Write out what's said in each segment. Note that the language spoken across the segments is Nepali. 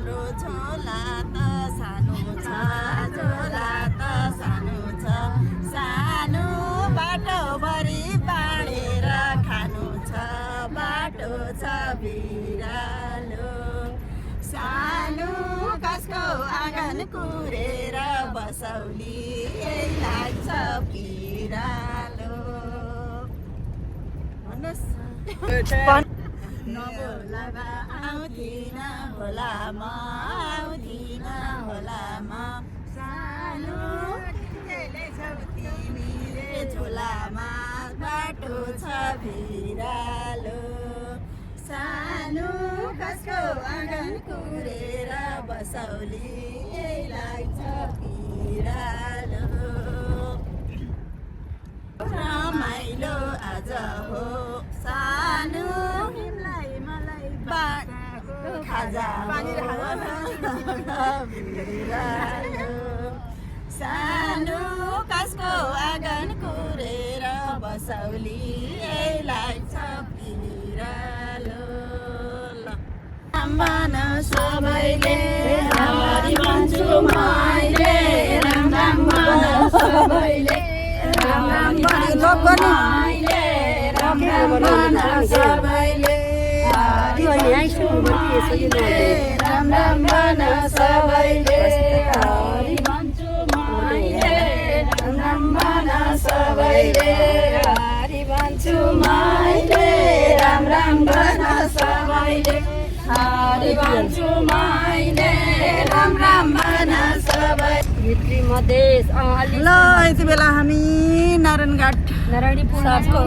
हाम्रो झोला त सानो छ झोला त सानो छ सानो बाटोभरि बाँडेर खानु छ बाटो छ बिरालो सानो कसको आँगन कुरेर बसौली लाग्छ पिरालो नबोला आउँथिन होला म आउँथिन होला म सानो छौ तिमीले झोलामा बाटो छ भिरालो सानो कसको आँगन कुरेर बसौली लाग्छ पिरालो रमाइलो आज हो सानो तिमीलाई मलाई बाटो खाजा बिरालो सानो कसको आँगन कुरेर बसौली लाग्छ पिरालो रामबान सबैले हरि भन्छु मैले राम सबैले राम सबैले हरि सबैले हरि भन्छु मैले राम सबैले हरि भन्छु मैले राम सबैले हरि भन्छु मैले राम सबै मधेस ल यति बेला हामी नारायणघाट सबको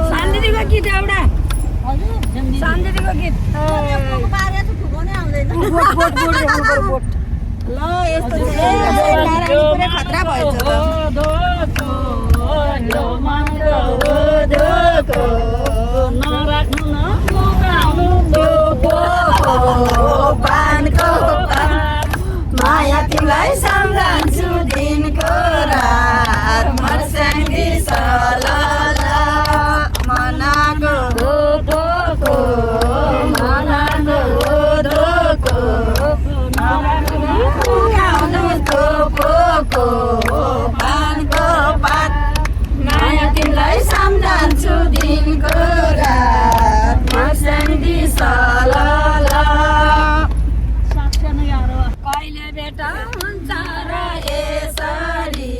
शान्तिको गीत एउटा शान्तिको गीत ल यस्तो खतरा भएछ माया तिमीलाई सम्झन्छु दिनको रात मर्स्याङ्गी सलला मनाको धोको मनाको धोको गाउनु थोपोको पानको पात माया तिमीलाई सम्झन्छु दिनको रात मर्स्याङ्गी सलला कहिले बेटा हुन्छ र यसरी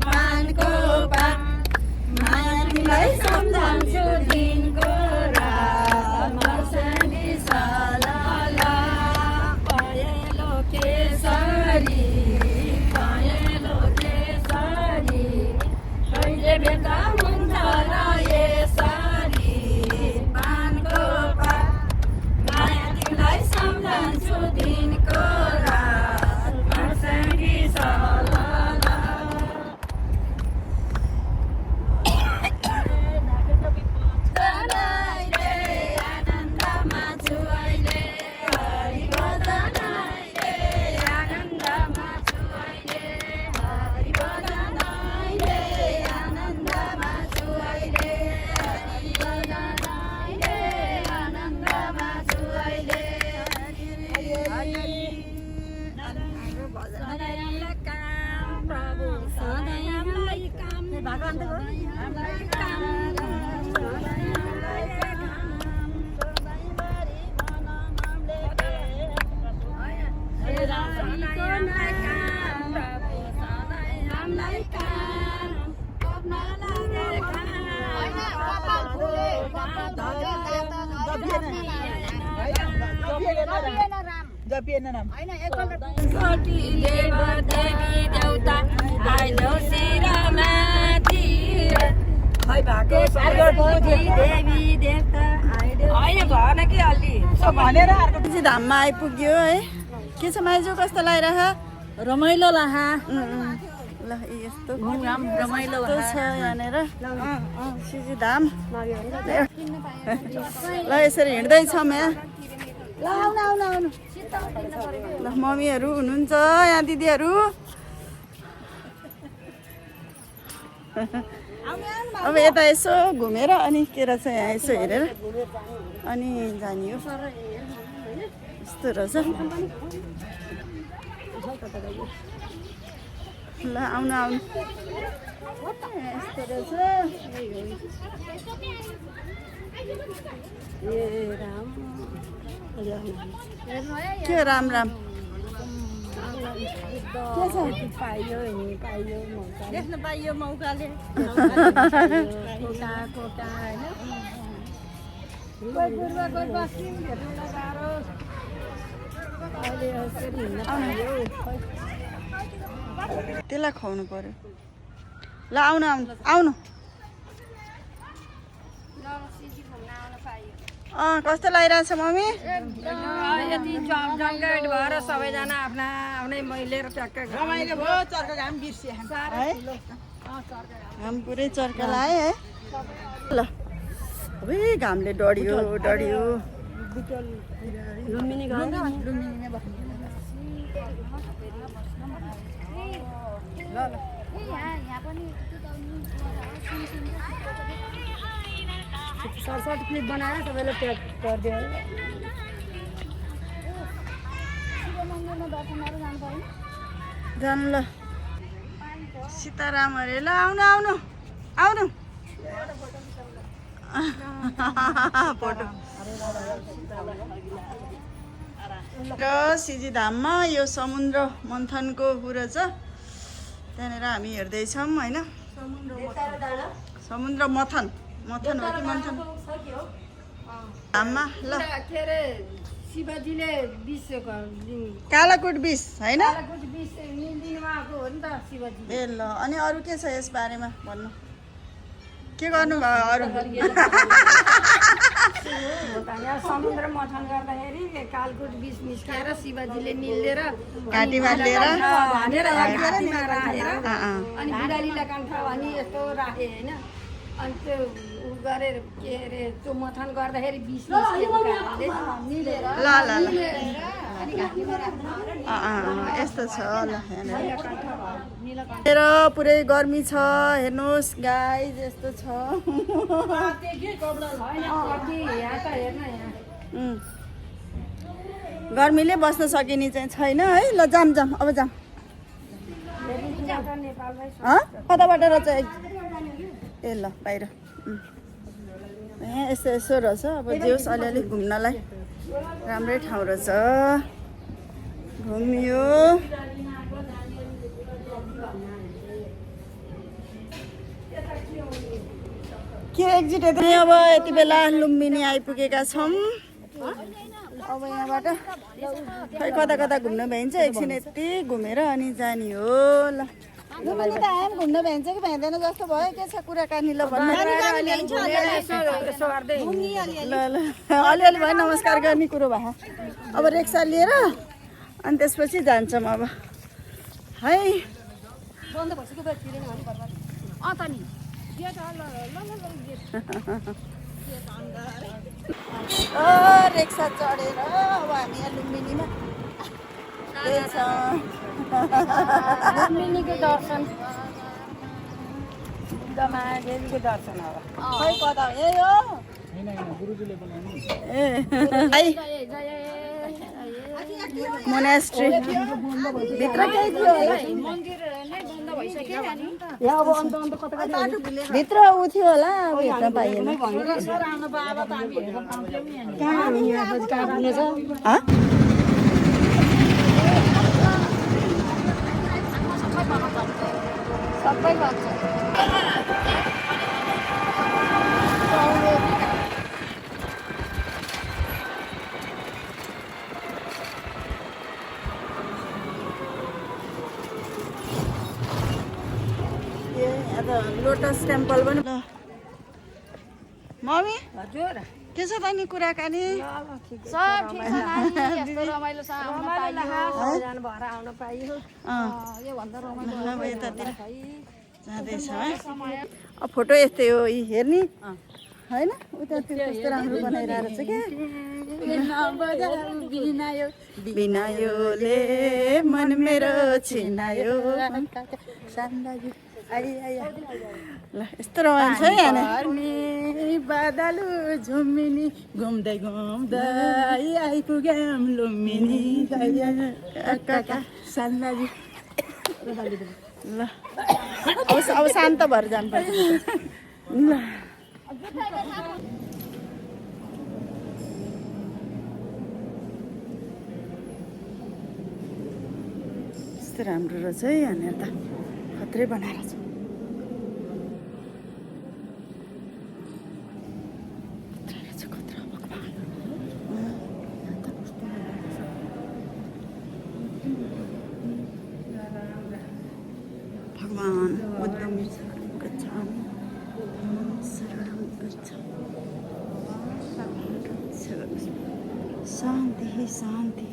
पानको पात माया तिमीलाई सम्झन्छु दिनको रात मर्स्याङ्गी सलला पहेँलो केसरी कहिले बेटा हुन्छ र यसरी पानको पात माया तिमीलाई सम्झन्छु दिनको रात मर्स्याङ्गी सलला आनन्दमा छु अहिले हरि बदनाइले आनन्दमा छु अहिले हरि बदनाइले आनन्दमा छु अहिले हरि बदनाइले आनन्दमा छु अहिले सधैँलाई काम प्रभु सधैँलाई काम हामीलाई काम सधैँलाई काम सधैँभरि मनमले राजीको नै काम प्रभु सधैँ हामीलाई काम गर्न लागे जपिएन नाम देवी देउता आइलो शिरमाथि खै भएको देवी देवता होइन भएन कि अलि भनेर धाममा आइपुग्यो है के छ माइजू कस्तो लागिरह रमाइलो लाहा ल यस्तो रमाइलो छ यहाँनिर सिजी धाम ल यसरी हिँड्दैछौँ यहाँ ल आउनु आउनु आउनु ल मम्मीहरू हुनुहुन्छ यहाँ दिदीहरू अब यता यसो घुमेर अनि के रहेछ यहाँ यसो हेरेर अनि जाने हो यस्तो रहेछ ल आउनु आउनु यस्तो रहेछ के राम राम के छ देख्न पाइयो मौकाले त्यसलाई खुवाउनु पर्यो ल आउनु आउनु आउनु कस्तो लागिरहेछ मम्मी यति जमघट भएर सबैजना आफ्ना आफ्नै लिएर ट्याक्क रमाइलो भयो चर्का घाम बिर्सिए है घाम पुरै चर्का लायो है ल अबे घामले डढियो डढियो लुम्बिनी घर सर्ट क्लिप बनाएर सबैले प्याक गरिदियो जानु ल सीताराम अरे ल आउनु आउनु आउनु फोटो र सिजी धाममा यो समुद्र मन्थनको कुरो छ त्यहाँनिर हामी हेर्दैछौँ होइन समुद्र मथन मथन हो कि मन्थन धाममा ल के अरे शिवजीले विष कालाकोट बिस होइन कालाकोट विष निल्दिनुमा आएको हो नि त शिवजी ए ल अनि अरू के छ यस बारेमा भन्नु के गर्नुभयो अरू समुद्र मथन गर्दाखेरि कालकोट विष निस्किएर शिवजीले निल्लेर घाँटीमा लिएर भनेर घाँटीमा राखेर अनि बुढालीलाई कान्छ भनी यस्तो राखे होइन अनि त्यो उ गरेर के अरे त्यो मथन गर्दाखेरि विष निस्किएको कारणले निलेर ल ल ल यस्तो छ ल हेरेर पुरै गर्मी छ हेर्नुहोस् गाइज यस्तो छ गर्मीले बस्न सकिने चाहिँ छैन है ल जाम जाम अब जाम कताबाट रहेछ ए ल बाहिर यस्तो यसो रहेछ अब जेहोस् अलिअलि घुम्नलाई राम्रै ठाउँ रहेछ घुमियो के एक्जिट अब यति बेला लुम्बिनी आइपुगेका छौँ अब यहाँबाट खै कता कता घुम्न भ्याइन्छ एकछिन यति घुमेर अनि जाने हो ल लुम्बिनी त आयो घुम्न भ्याइन्छ कि भ्याइँदैन जस्तो भयो के छ कुराकानी ल भन्नु ल ल अलिअलि भयो नमस्कार गर्ने कुरो भयो अब रिक्सा लिएर अनि त्यसपछि जान्छौँ अब है रिक्सा चढेर अब हामी यहाँ लुम्बिनीमा लुम्बिनीको दर्शन महादेवीको दर्शन अब खै कता यही हो मोनास्ट्री भित्र केही थियो होला भित्र ऊ थियो होला अब हेर्न पाइएन सबै गर्छ लोटस टेम्पल पनि मम्मी हजुर के छ त नि कुराकानी सब ठिक छ नानी यस्तो रमाइलो छ आउन पाइयो जानु भएर आउन पाइयो यो भन्दा रमाइलो यतातिर जाँदैछ अब फोटो यस्तै हो यी हेर्ने होइन उतातिर कस्तो राम्रो बनाइरहेको छ क्या बिनायोले मन मेरो छिनायो ल यस्तो रमाइलो छ है यहाँनिर पर्ने बादलु झुम्मिनी घुम्दै घुम्दै आइपुग्यौँ लुम्बिनी सान्दाजी ल अब शान्त भएर जानुपर्छ ल यस्तो राम्रो रहेछ है यहाँनिर त खत्रै बनाएर छ भगवान बुद्धं गच्छामि शरणं गच्छामि शान्ति शान्ति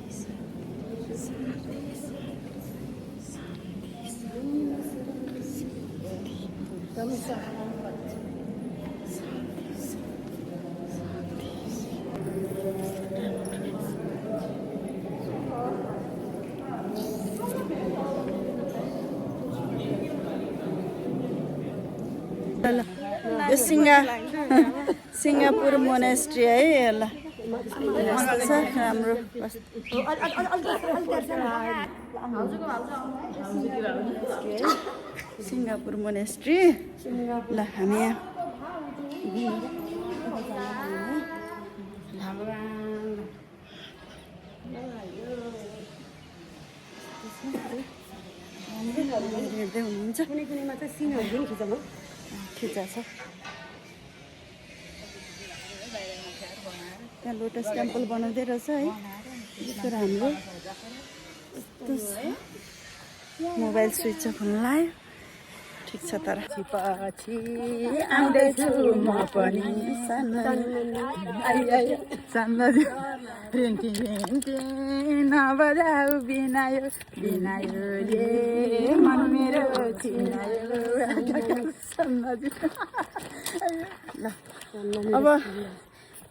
यो सिङ्गापुर मोनेस्ट्री है ल यस्तो छ राम्रो सिङ्गापुर मोनेस्ट्री ल हामी यहाँ हेर्दै हुनुहुन्छ खिचा छ त्यहाँ लोटस टेम्पल बनाउँदै रहेछ है यस्तो राम्रो मोबाइल स्विच अफ हुन लाग्यो ठिक छ तर पछि आउँदैछु म पनि सान्दाजी नबजाऊ बिनायो बिनायोले मन मेरो चिनायो ल अब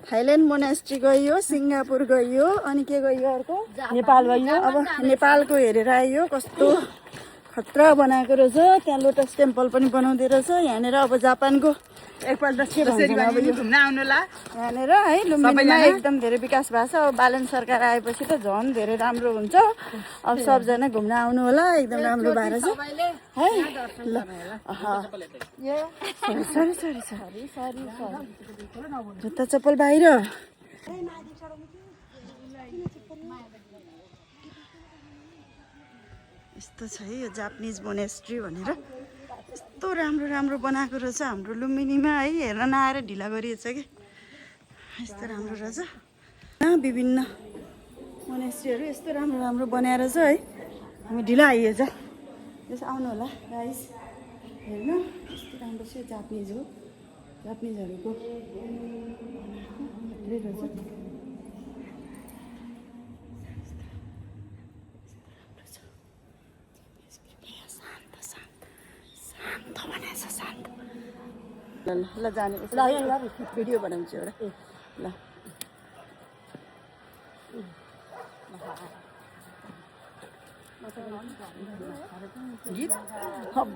थाइल्यान्ड मोनास्ट्री गइयो सिङ्गापुर गइयो अनि के गइयो अर्को नेपाल गइयो अब नेपालको हेरेर आइयो कस्तो खतरा बनाएको रहेछ त्यहाँ लोटस टेम्पल पनि बनाउँदै रहेछ यहाँनिर अब जापानको एकपल्ट घुम्न आउनुला यहाँनिर है लुम्बिनीमा एकदम धेरै विकास भएको छ अब बालन सरकार आएपछि त झन् धेरै राम्रो हुन्छ अब सबजना घुम्न आउनु होला एकदम राम्रो भएर छ है ल सरी सरी सरी सरी जुत्ता चप्पल बाहिर यस्तो छ है यो जापानिज मोनेस्ट्री भनेर यस्तो राम्रो राम्रो बनाएको रहेछ हाम्रो लुम्बिनीमा है हेर्न नआएर ढिला गरिएछ कि यस्तो राम्रो रहेछ विभिन्न मोनेस्ट्रीहरू यस्तो राम्रो राम्रो बनाएर छ है हामी ढिला आइएछ त्यसो आउनु होला गाइस हेर्नु यस्तो राम्रो छ जापानिज हो जापानिजहरूको रहेछ ल जाने ल भिडियो बनाउँछु एउटा ल गीत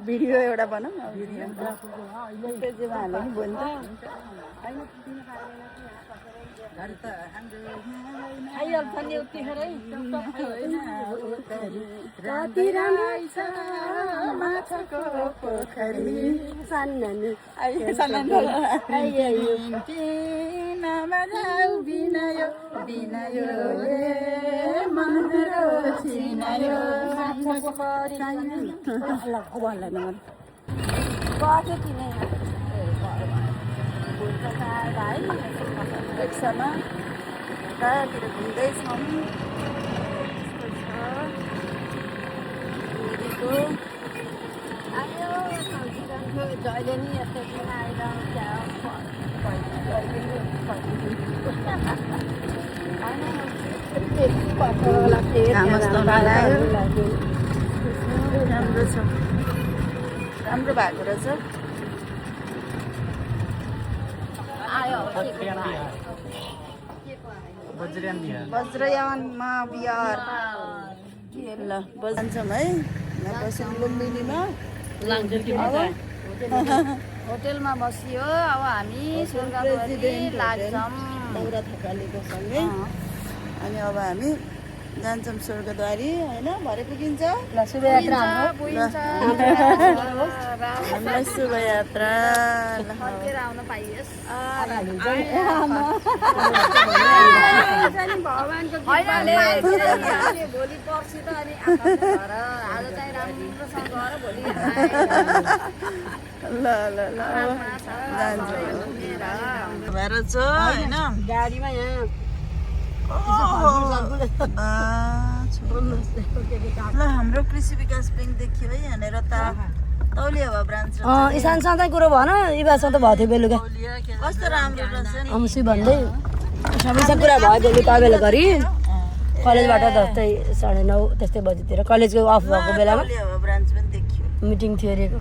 भिडियो एउटा बनाऊ पेजमा हाल्यो नि भयो नि त रिक्सामा कतातिर घुम्दैछौँ जहिले नि यस्तो दिन आएर राम्रो छ राम्रो भएको रहेछ वज्रयान महाविहार ल बजान्छौँ है यहाँ बस्यौँ लुम्बिनीमा होटेलमा बसियो अब हामी स्वर्गद्वारी लाग्छौँ दाउरा थकालीको सँगै अनि अब हामी जान्छौँ स्वर्गद्वारी होइन भरे पुगिन्छ हामीलाई शुभयात्रा फर्केर आउन पाइयोस् भगवान्को भोलि पर्सि त अनि आज चाहिँ राम्रोसँग गर भोलि ल ल ल जान्छौँ भएर छ होइन गाडीमा यहाँ ल हाम्रो कृषि विकास ब्याङ्क देखियो है यहाँनिर तौलिया भयो ब्रान्च इसानसँग चाहिँ कुरो भन इबासँग त भएको थियो बेलुका कस्तो राम्रो रहेछ नि अम्सी भन्दै सबैसँग कुरा भयो बेलुका बेलुकरी कलेजबाट जस्तै 9:30 त्यस्तै बजीतिर कलेजको अफ भएको बेलामा तौलिया भयो ब्रान्च पनि देखियो मिटिङ थियो अरेको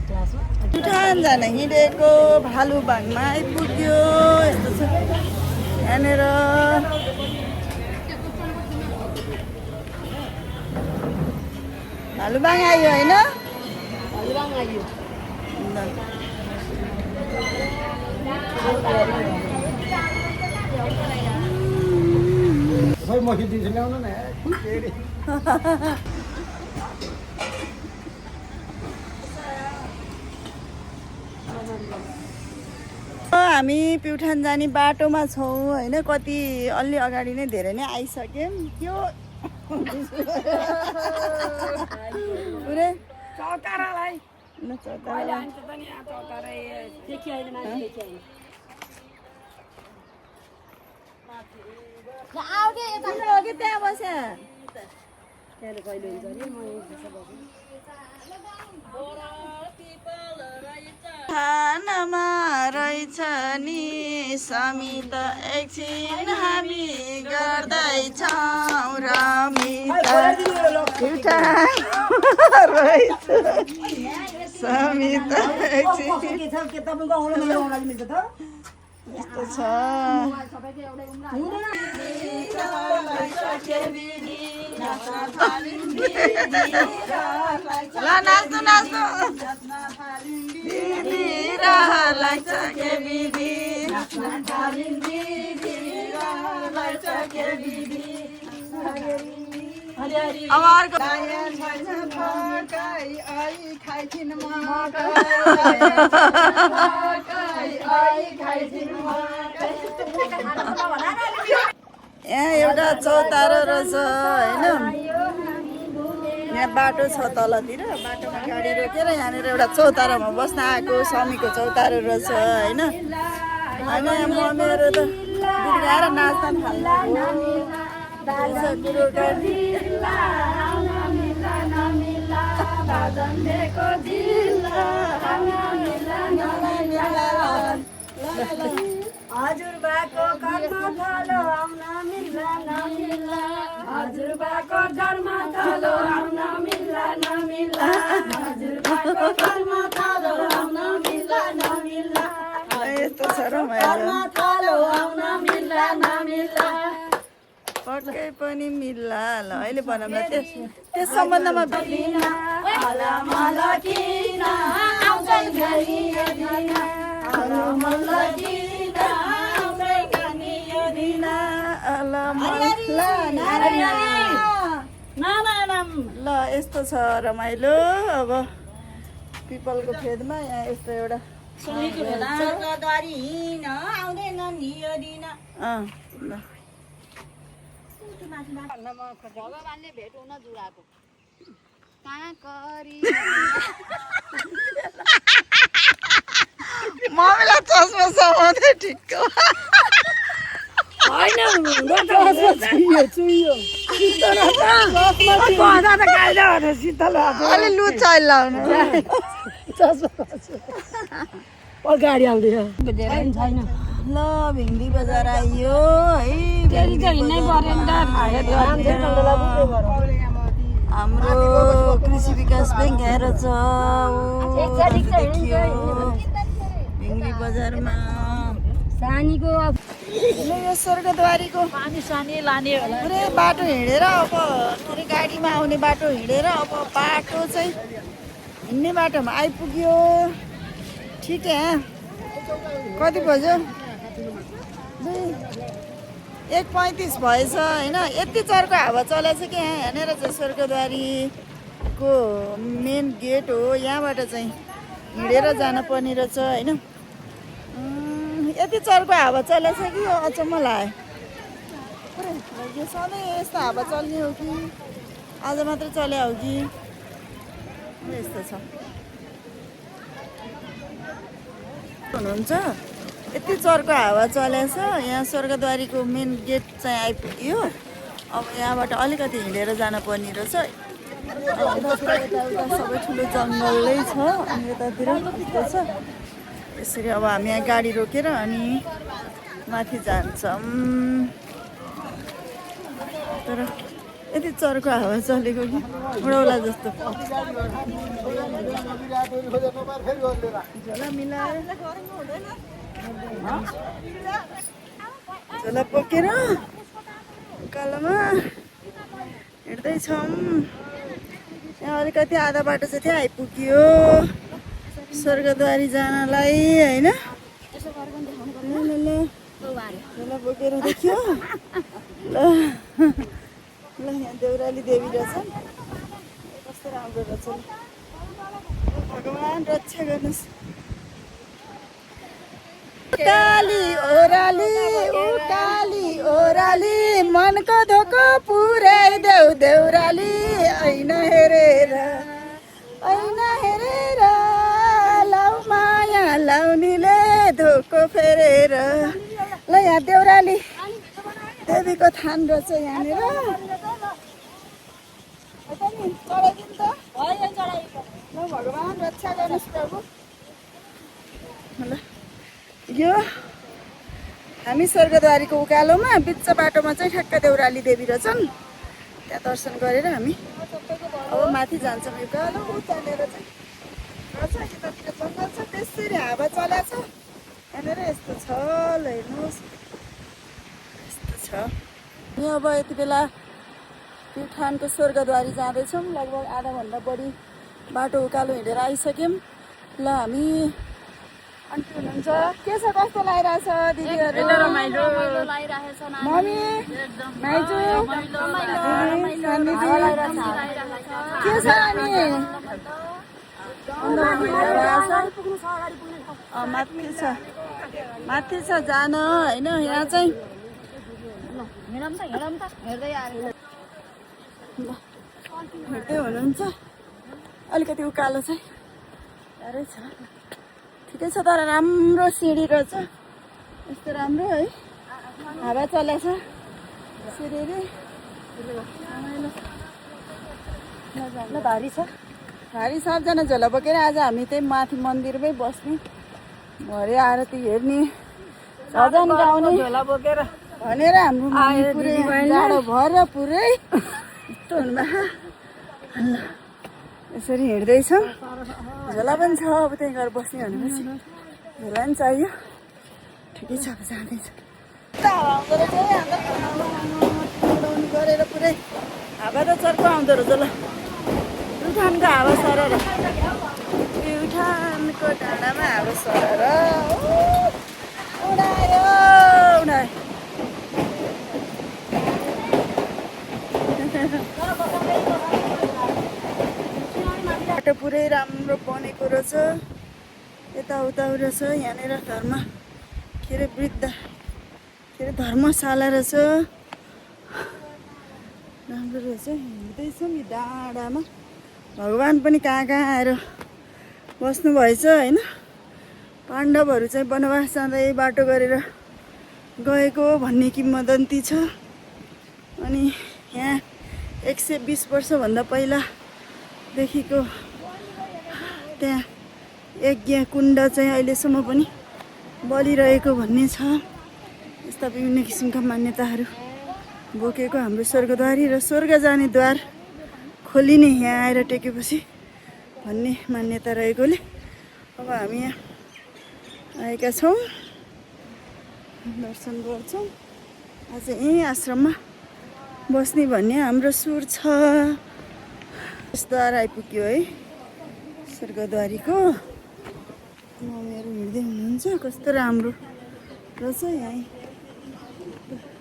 क्लासमा प्युठान जान हिँडेको भालुबाङमा आइपुग्यो यस्तो छ यहाँनिर भालुबाङ आयो होइन हामी प्युठान जाने बाटोमा छौँ होइन कति अलि अगाडि नै धेरै नै आइसक्यौँ त्यो पुरै चौतारालाई ल चौतारा अघि त्यहाँ बस्या खानामा रहेछ नि समित एकछिन हामी गर्दैछौँ रमिता रहेछ समित एकछिन यस्तो छ ल नाच्नु नाच्नु दिदी लाग्छ के बिदी अब अर्को यहाँ एउटा चौतारो रहेछ होइन यहाँ बाटो छ तलतिर बाटोमा गाडी रोकेर यहाँनिर एउटा चौतारोमा बस्न आएको स्वामीको चौतारो रहेछ होइन अनि म मेरो त गीत गाएर नाच्न हजुरबाको कर्म थलो आउन मिल्ला नमिल्ला हजुरबाको कर्म थलो आउन मिल्ला नमिल्ला हजुरबाको कर्म थलो आउन मिल्ला नमिल्ला यस्तो छ रमाइलो थलो आउन मिल्ला नमिल्ला पक्कै पनि मिल्ला ल अहिले भनौँ न त्यस सम्बन्धमा ल यस्तो छ रमाइलो अब पिपलको फेदमा यहाँ यस्तो एउटा भगवानले भेट हुन जुराको मम्मीलाई चस्मा समाउँदै ठिक्क अलि लुचाइ लाउनु गाडी आउँदैछ ल भिन्डी बजार आइयो है हाम्रो कृषि विकास ब्याङ्क हेर छ देखियो भिन्डी बजारमा सानीको यो स्वर्गद्वारीको पानी सानी लाने होला पुरै बाटो हिँडेर अब के अरे गाडीमा आउने बाटो हिँडेर अब बाटो चाहिँ हिँड्ने बाटोमा आइपुग्यो ठिक कति बज्यो 1:35 भएछ होइन यति चर्को हावा चलेछ कि यहाँ हेरेर चाहिँ स्वर्गद्वारीको मेन गेट हो यहाँबाट चाहिँ हिँडेर जानुपर्ने रहेछ होइन यति चर्को हावा चलेछ कि अचम्म लाग्यो सधैँ यस्तो हावा चल्ने हो कि आज मात्रै चले हो कि यस्तो छ हुनुहुन्छ यति चर्को हावा चलेछ यहाँ स्वर्गद्वारीको मेन गेट चाहिँ आइपुग्यो अब यहाँबाट अलिकति हिँडेर जानुपर्ने रहेछ यताउता सबै ठुलो जङ्गलै छ अनि यतातिर यस्तो छ यसरी अब हामी यहाँ गाडी रोकेर अनि माथि जान्छौँ तर यति चर्को हावा चलेको कि उडौला जस्तो झोला मिलाएर झोला बोकेर उकालोमा हिँड्दैछौँ यहाँ अलिकति आधा बाटो चाहिँ त्यहाँ आइपुग्यो स्वर्गद्वारी जानलाई होइन झोला बोकेर देखियो ल यहाँ देउराली देवी रहेछन् कस्तो राम्रो रहेछ भगवान् रक्षा गर्नुहोस् उकाली ओराली मनको धोको पुर्याइदेऊ देउराली ऐन हेरेर लाउ माया लाउनीले धोको फेरेर ल यहाँ देउराली देवीको थान रहेछ यहाँनिर ल भगवान् रक्षा गर्नुहोस् प्रभु ल यो हामी स्वर्गद्वारीको उकालोमा बिच बाटोमा चाहिँ ठ्याक्क देउराली देवी रहेछन् त्यहाँ दर्शन गरेर हामी अब माथि जान्छौँ उकालो चलेर चाहिँ रहेछ यतातिर जङ्गल छ त्यसरी हावा चलाएको छ यहाँनिर यस्तो छ ल हेर्नुहोस् यस्तो छ यहाँ अब यति बेला प्युठानको स्वर्गद्वारी जाँदैछौँ लगभग आधाभन्दा बढी बाटो उकालो हिँडेर आइसक्यौँ ल हामी आन्टी हुनुहुन्छ के छ कस्तो लागिरहेछ दिदीहरू मम्मी माइजू के छ अनि माथि छ जान होइन यहाँ चाहिँ हेर्दै हुनुहुन्छ अलिकति उकालो चाहिँ साह्रै छ ठिकै छ तर राम्रो सिँढी रहेछ यस्तो राम्रो है हावा चलेछ सिँढी भारी छ सबजना झोला बोकेर आज हामी त्यही माथि मन्दिरमै बस्ने भरे आरती हेर्ने भजन गाउने झोला बोकेर भनेर हाम्रो पुरै जाडो भएर पुरै यस्तो हुनुभयो यसरी हिँड्दैछौँ झोला पनि छ अब त्यहीँ गएर बस्ने भनेपछि झोला पनि चाहियो ठिकै छ अब जाँदैछ गरेर पुरै हावा त चर्को आउँदो रहेछ ल प्युठानको हावा सरर प्युठानको डाँडामा हावा सरर उडायो बाटो पुरै राम्रो बनेको रहेछ यताउता रहेछ यहाँनिर धर्मशाला रहेछ राम्रो रहेछ हिँड्दैछौँ यो डाँडामा भगवान् पनि कहाँ आएर बस्नु भएछ होइन पाण्डवहरू चाहिँ वनवास जाँदा यही बाटो गरेर गएको भन्ने किंवदन्ती छ अनि यहाँ 120 वर्षभन्दा पहिलादेखिको त्यहाँ यज्ञ कुण्ड चाहिँ अहिलेसम्म पनि बलिरहेको भन्ने छ यस्ता विभिन्न किसिमका मान्यताहरू बोकेको हाम्रो स्वर्गद्वारी र स्वर्ग जाने द्वार खोलिने यहाँ आएर टेकेपछि भन्ने मान्यता रहेकोले अब हामी यहाँ आएका छौँ दर्शन गर्छौँ आज यहीँ आश्रममा बस्ने भन्ने हाम्रो सुर छ यसद्वारा आइपुग्यो है स्वर्गद्वारीको मम्मीहरू हिँड्दै हुनुहुन्छ कस्तो राम्रो रहेछ यहाँ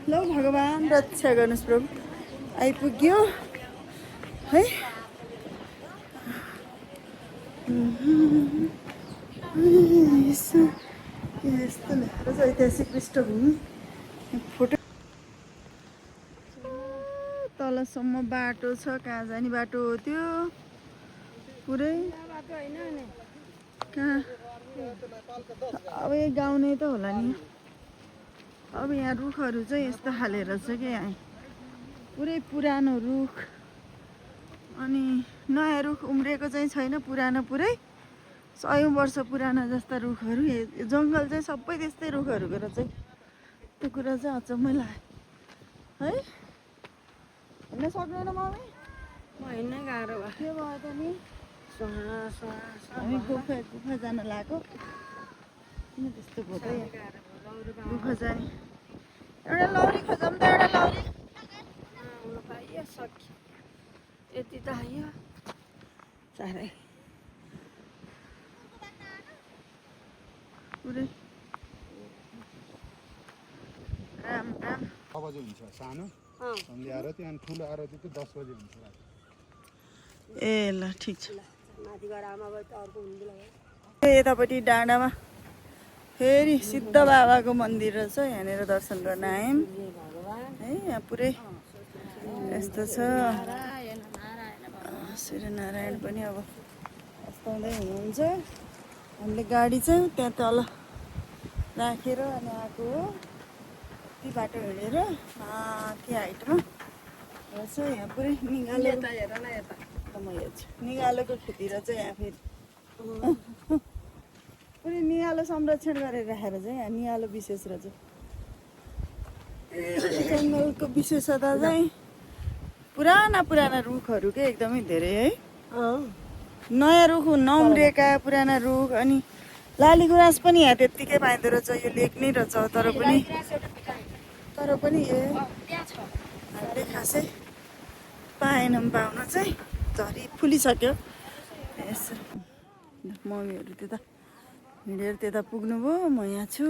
ल भगवान् रक्षा गर्नुहोस् प्रभु आइपुग्यो है यस्तो ल्याएर चाहिँ ऐतिहासिक पृष्ठभूमि फोटो तलसम्म बाटो छ कहाँ जाने बाटो हो त्यो पुरै कहाँ अब यो गाउँ नै त होला नि अब यहाँ रुखहरू चाहिँ यस्तो खाले रहेछ क्या यहाँ पुरै पुरानो रुख अनि नयाँ रुख उम्रिएको चाहिँ छैन पुरानो पुरै 100 वर्ष पुराना जस्ता रुखहरू जङ्गल चाहिँ सबै त्यस्तै रुखहरूको रहेछ त्यो कुरा चाहिँ अचम्मै लाग्यो है हिँड्न सक्दैन मम्मी हिँड्न गाह्रो भयो के भयो त नि हामी गुफा जान लाग्यो किन त्यस्तो भयो त गुफा जाने एउटा लौरी खोजौँ त एउटा लौरी हुनु पाइयो सक्यो यति त आयो साह्रै पुरै राम राम 6 बजे हुन्छ सानो ल्याएर त्यो अनि ठुलो आरती चाहिँ 10 बजे हुन्छ राति ए ल ठिक छ यतापट्टि डाँडामा फेरि सिद्ध बाबाको मन्दिर रहेछ यहाँनिर दर्शन गर्न आयौँ है यहाँ पुरै यस्तो छ सूर्यनारायण पनि अब अस्ताउँदै हुनुहुन्छ हामीले गाडी चाहिँ त्यहाँ तल राखेर अनि आएको हो ती बाटो हिँडेर माथि हाइटमा रहेछ यहाँ पुरै निगालो म हेर्छु निगालोको खेती रहेछ यहाँ फेरि पुरै निगालो संरक्षण गरेर राखेर चाहिँ यहाँ निगालो विशेष रहेछ जङ्गलको विशेषता चाहिँ पुराना रुखहरू के एकदमै धेरै है नयाँ रुख नउम्रिएका पुराना रुख अनि लाली गुराँस पनि यहाँ त्यत्तिकै पाइँदो रहेछ यो लेक नै रहेछ तर पनि हामीले खासै पाएनौँ पाउन चाहिँ झरी फुलिसक्यो यसो मम्मीहरू त्यता हिँडेर त्यता पुग्नुभयो म यहाँ छु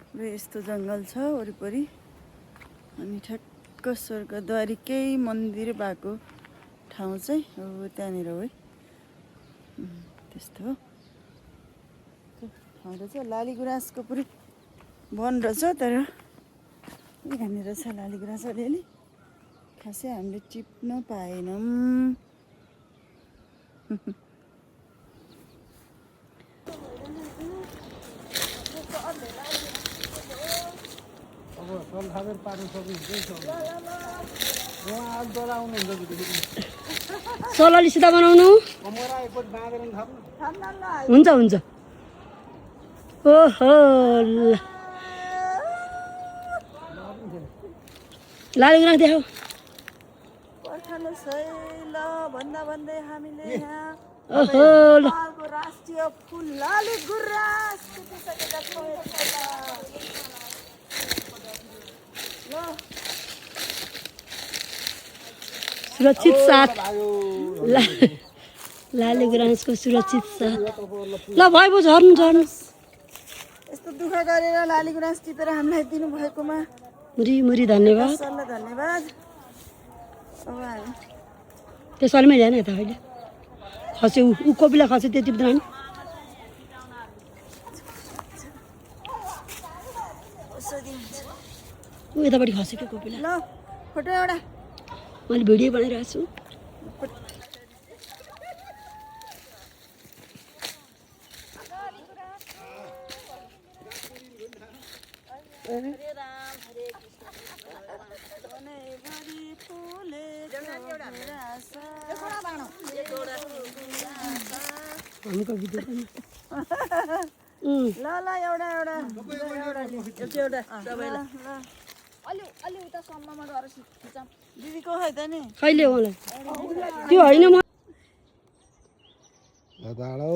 पुरै यस्तो जङ्गल छ वरिपरि अनि ठ्याक्क स्वर्गद्वारीकै मन्दिर भएको ठाउँ चाहिँ हो त्यहाँनिर हो है त्यस्तो हो ठाउँ रहेछ लाली गुराँसको पुरै वन रहेछ तर यहाँनिर छ लाली गुराँस अलिअलि खासै हामीले टिप्न पाएनौँ सोलली सिधा बनाउनु हुन्छ हुन्छ ओहो लाली गुराँस देखाऊ पर्खनुहोस् है ल भन्दै हामीले यहाँ ओहो ल नेपालको राष्ट्रिय फुल लाली गुराँस टिपिसकेका छौँ ल सुरक्षित साथ लाली गुराँसको सुरक्षित साथ ल भयो झर्नु झर्नु यस्तो दुःख गरेर लाली गुराँस टिपेर हामीलाई दिनुभएकोमा मुरी मुरी धन्यवाद सरलाई धन्यवाद अब हामी त्यो सलमै ल्याएन यता अहिले खसे ऊ कोपिला खसे त्यो टिप्दैन नि ऊ यतापट्टि खसेको कोपिला ल फोटो एउटा मैले भिडियो बनाइरहेको छु हमको भिडियो बना ल ल एउटा एउटा अलि उता सम्ममा गएर खिचाम दिदीको खै त नि कहिले होला त्यो होइन म दाडो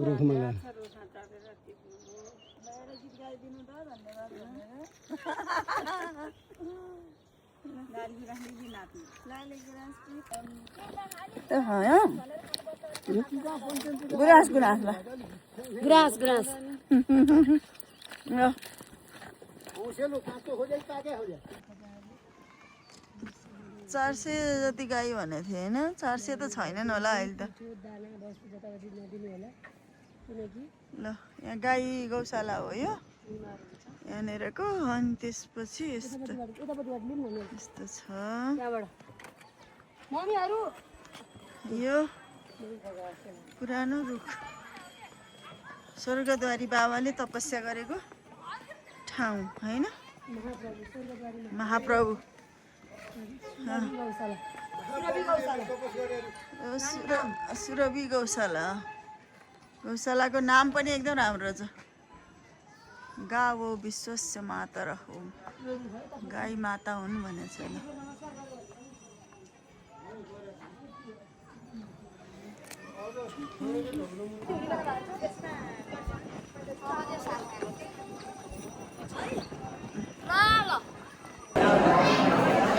रुखमा गुराँस गुराँस ल ग्रास ग्रास ल 400 जति गाई भनेको थिएँ होइन 400 त छैनन् होला अहिले त ल यहाँ गाई गौशाला हो यो यहाँनिरको अनि त्यसपछि यस्तो यस्तो छ यो पुरानो रुख स्वर्गद्वारी बाबाले तपस्या गरेको ठाउँ होइन महाप्रभु सुरभि गौशाला गौशालाको नाम पनि एकदम राम्रो छ गावो विश्वस्य मातर हो गाई माता हुन् भनेको छैन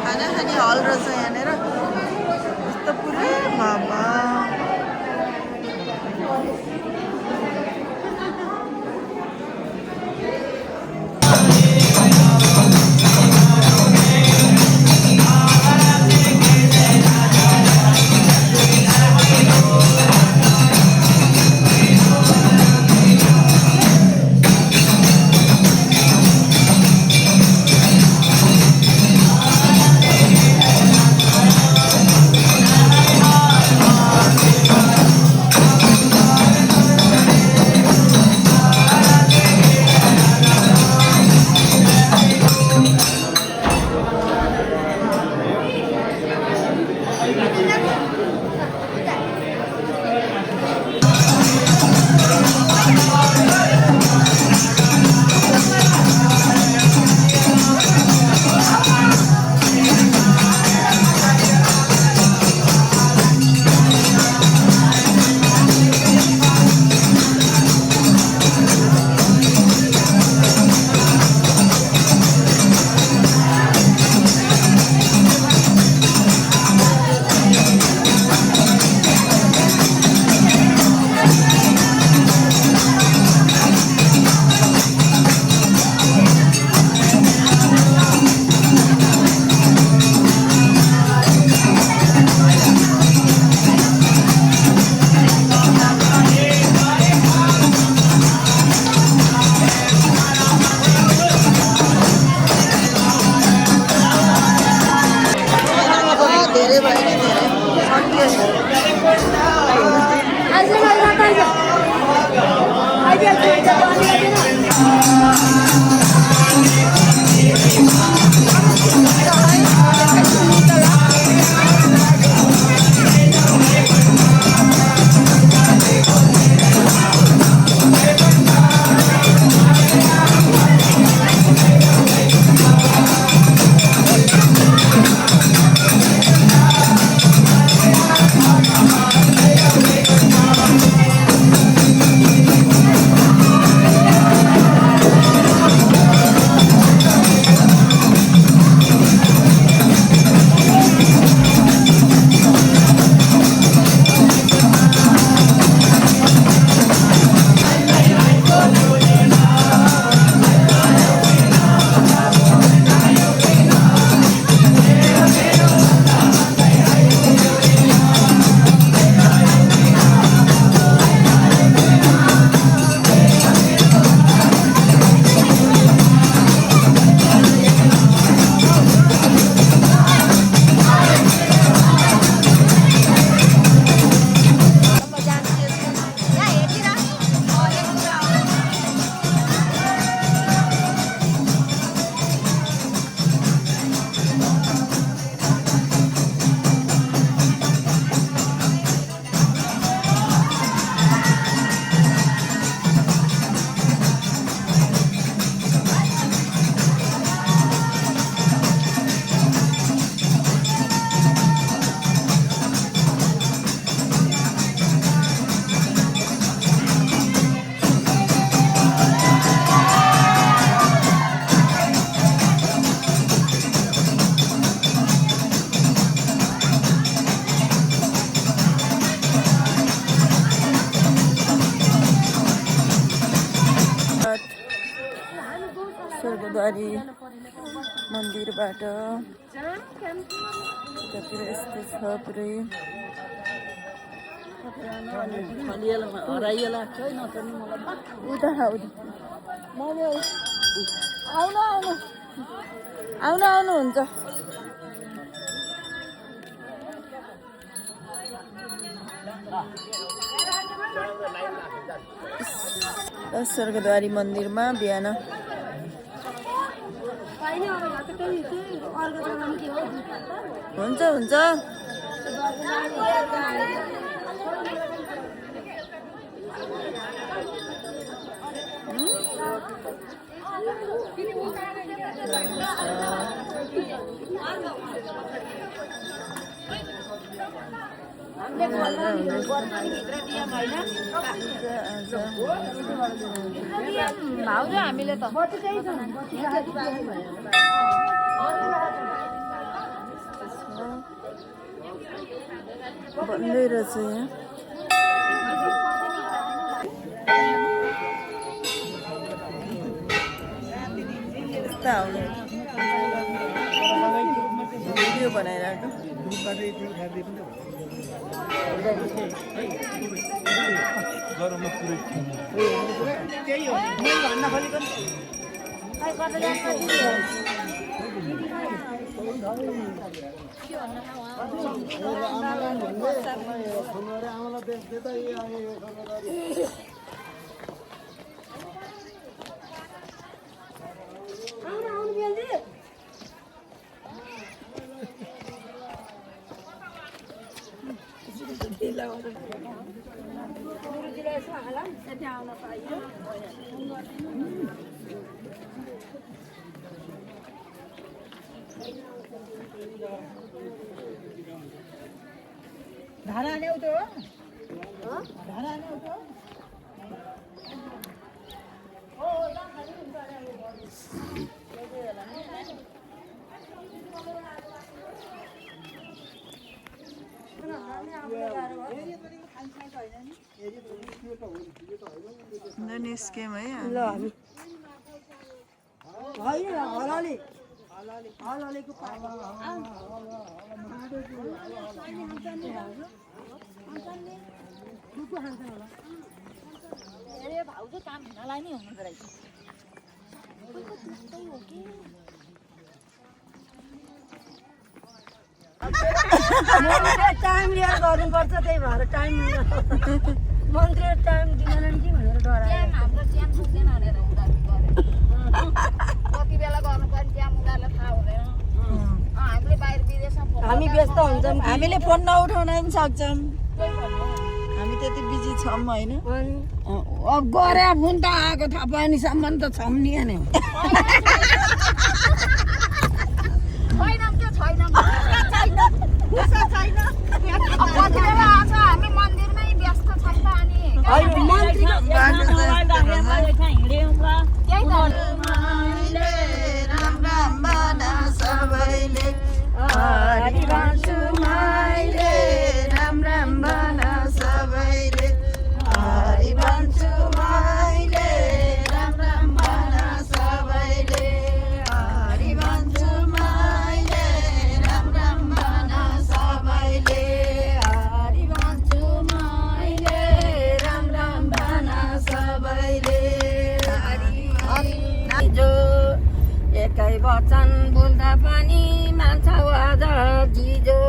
खाना खाने हल रहेछ यहाँनिर यस्तो पुरै बाबा स्वर्गद्वारी मन्दिरबाट यतातिर यस्तो छ पुरै उता आउनु हुन्छ स्वर्गद्वारी मन्दिरमा बिहान हुन्छ हामीले त बन्दै रहेछ यहाँ यस्ता आउने भिडियो बनाइरहेको धारा आने उठो धारा आने उठो निस्क्यौँ है ल हामी होइन हलाले हलालेको भाउजू काम हुनलाई नै हुनु रहेछ टाइम लिएर गर्नुपर्छ त्यही भएर टाइम मन्त्रीले टाइम दिँदैन कि भनेर डरायो हाम्रो च्याम पुग्दैन भनेर कति बेला गर्नुपर्ने च्याम उनीहरूलाई थाहा हुँदैन हामीले बाहिर विदेशमा हामी व्यस्त हुन्छौँ हामीले फोन नउठाउन पनि सक्छौँ हामी त्यति बिजी छौँ होइन अब गरे फोन त आएको थाहा पायो नि सम्मान त छौँ नि अनि वचन बोल्दा पनि मान्छ आज जिजो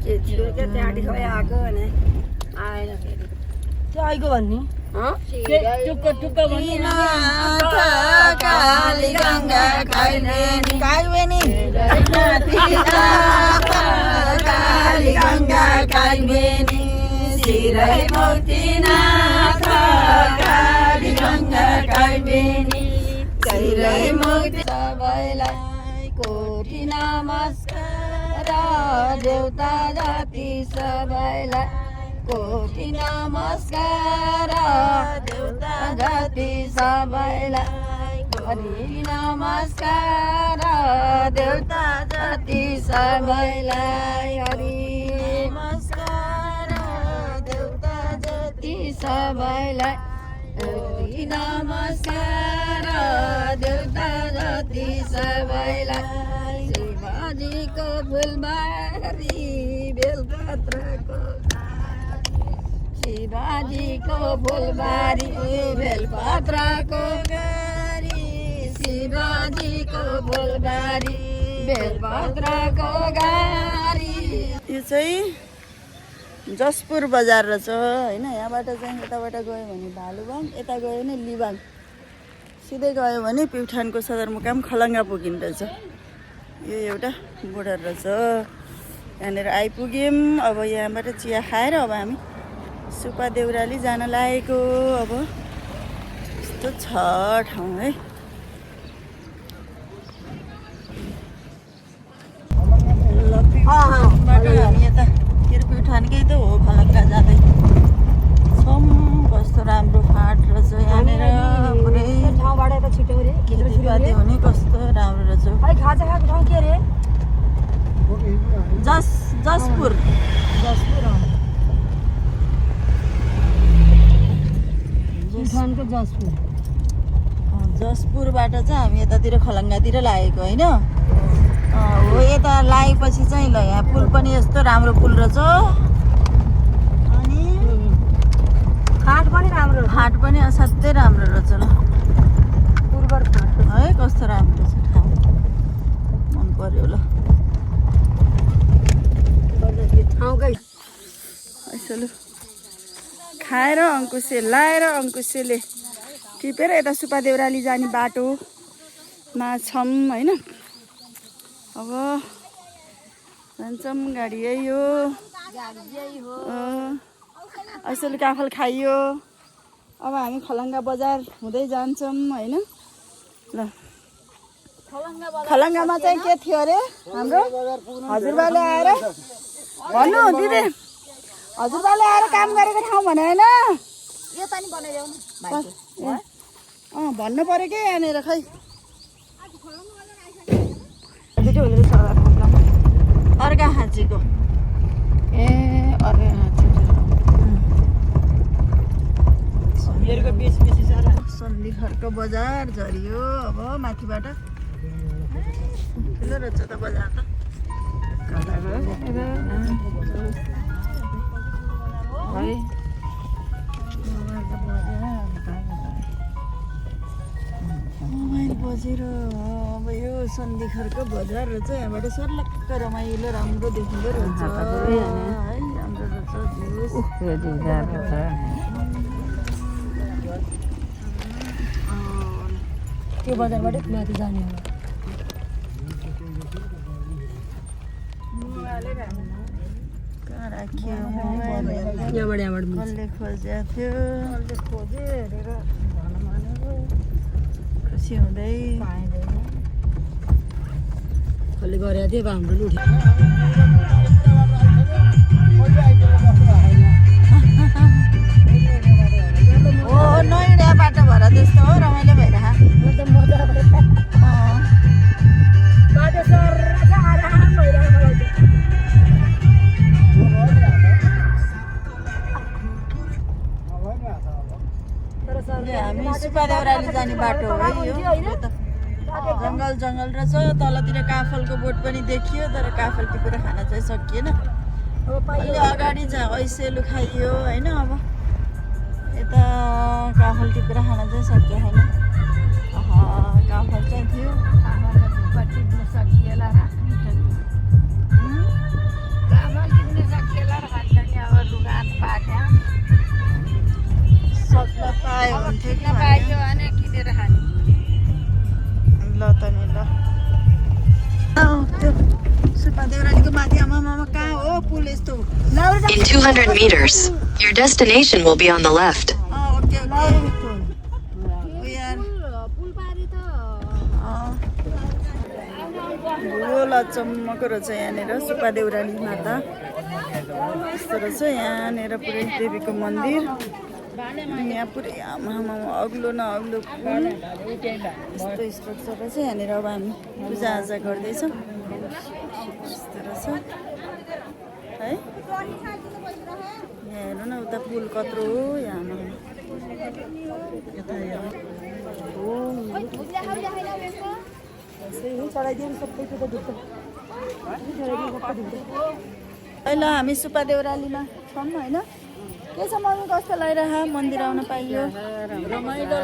के थियो क्या त्यहाँटी खै आएको भने आएन फेरि त्यो आइको भन्ने टुक्क टुक्क भन्ने काली गङ्गा काली गङ्गा काली सिरै मोतीनाथ काली गङ्गा काली सिरै मोती सबैलाई कोटी नमस्कार देउता जाति सबैलाई कोटी नमस्कार देउता जाति सबैलाई कोटी नमस्कार देउता जाति सबैलाई हरि नमस्कार देउता जाति सबैलाई कोटी नमस्कार ती सबैलाई शिवजीको फुलबारी बेलपत्रको शिवजीको फुलबारी बेलपत्रको गारी शिवजीको फुलबारी बेलपत्रको गारी। यो चाहिँ जसपुर बजार रहेछ होइन। यहाँबाट चाहिँ यताबाट गयो भने भालुबाङ, यता गयो भने लिबाङ, सिधै गयो भने प्युठानको सदरमुकाम खलङ्गा पुगिने रहेछ। यो एउटा बोर्डर रहेछ। यहाँनिर आइपुग्यौँ। अब यहाँबाट चिया खाएर अब हामी सुपा देउराली जान लागेको। अब यस्तो छ ठाउँ है। बाट हामी यता के अरे प्युठानकै त हो खलङ्गा जाँदै छौँ। कस्तो राम्रो फाट रहेछ यहाँनिर। पुरै ठाउँबाट यता छिटो रे खेतीपाती हुने कस्तो राम्रो रहेछ। खै खाजा खाएको ठाउँ के रे जसपुर प्युठानको जसपुर। जसपुरबाट चाहिँ हामी यतातिर खलङ्गातिर लागेको होइन। हो यता लागेपछि चाहिँ ल यहाँ पुल पनि यस्तो राम्रो पुल रहेछ। अनि फाट पनि राम्रो फाट पनि असाध्यै राम्रो रहेछ ल। पूर्वर फाट है कस्तो राम्रो छ ठाउँ, मन पर्यो ल। ठाउँकै यसो लु खाएर अङ्कुसे लाएर अङ्कुसेले टिपेर यता सुपा देउराली जाने बाटोमा छौँ होइन। अब जान्छौँ। गाडी यही हो। यसोले काफल खाइयो। अब हामी खलङ्गा बजार हुँदै जान्छौँ होइन। ल खलङ्गामा चाहिँ के थियो अरे हाम्रो हजुरबाले आएर भन्नु दिदी, हजुरबाले आएर काम गरेको ठाउँ भने होइन यो पनि बनाइदेऊ न। भन्नु पऱ्यो कि यहाँनिर खै अर्का हाँचीको ए अर्का हाँची सन्धि खर्क बजार झरियो। अब माथिबाट ठुलो रहेछ त बजार त। मोबाइल बजेर अब यो सन्धि खर्क बजार रहेछ। यहाँबाट सर्लक्क रमाइलो राम्रो देखिँदो रहेछ है। राम्रो रहेछ। त्यो बजारबाट माथि जाने हो। कहाँ राख्यो मोबाइल? यहाँबाट कसले खोजेको थियो? खोजे हेरेर खुसी हुँदै कसले गरेको थियो अब हाम्रो लुट्यो। हो नयाँ बाटो भएर त्यस्तो हो रमाइलो भइरह। हामी सुपा देउराली जाने बाटो हो है यो। जङ्गल जङ्गल रहेछ। तलतिर काफलको बोट पनि देखियो तर काफल टिपेर खान चाहिँ सकिएन। अलि अगाडि चाहिँ ऐसेलु खाइयो होइन। अब यता काफल टिपेर खान चाहिँ सकियो होइन। काफल चाहिँ थियो। सक्ला पायो हुन्थ्यो कि भने किनेर खाने ल त नि ल। त्यो सुपा देउरालीको माथि आमामा कहाँ हो पुल यस्तो? In 200 meters, your destination will be on the left. Okay okay. भुलो लचम्मको रहेछ यहाँनिर सुपा देउराली माता यस्तो रहेछ। यहाँनिर पुरै देवीको मन्दिर। यहाँ पुरै आमामा अग्लो न अग्लो पुल यस्तो स्ट्रक्चर रहेछ यहाँनिर। अब हामी पूजाआजा गर्दैछौँ। यस्तो रहेछ है। यहाँ हेर्नु न उता पुल कत्रो हो। यहाँ यता हेर्नु अहिले हामी सुपा देउरालीमा छौँ होइन के छ मम्मी कस्तो लागिरह मन्दिर आउन पाइयो रमाइलो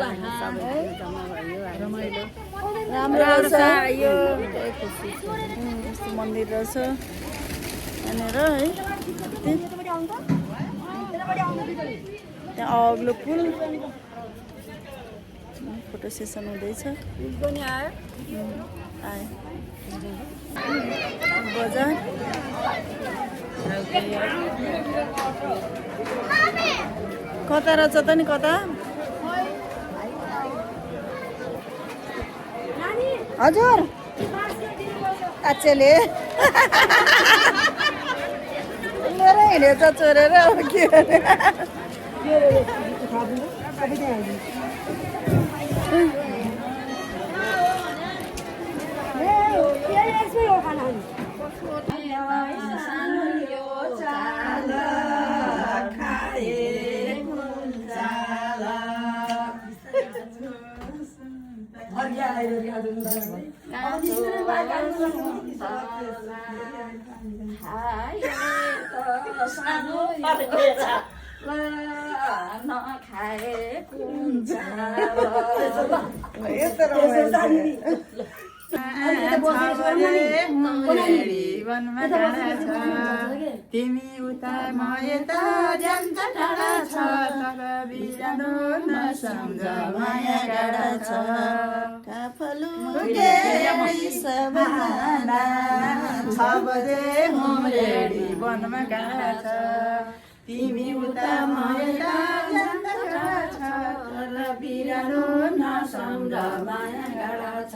राम्रो रहेछ यस्तो मन्दिर रहेछ यहाँनिर है त्यहाँ अग्लो पुल फोटो सेसन हुँदैछ आयो बजार कता रहेछ त नि कता हजुर काचेले मेरो हिँडेछ चोरेर अब के तिमी उता म यता जान्छ टाढा छ तर बिरानो नसम्झ माया गाडा छ काफलुके सबना 6 बजे हुरेडी वनमा गाडा छ तिमी उता म यता जान्छ टाढा छ तर बिरानो नसम्झ माया गाडा छ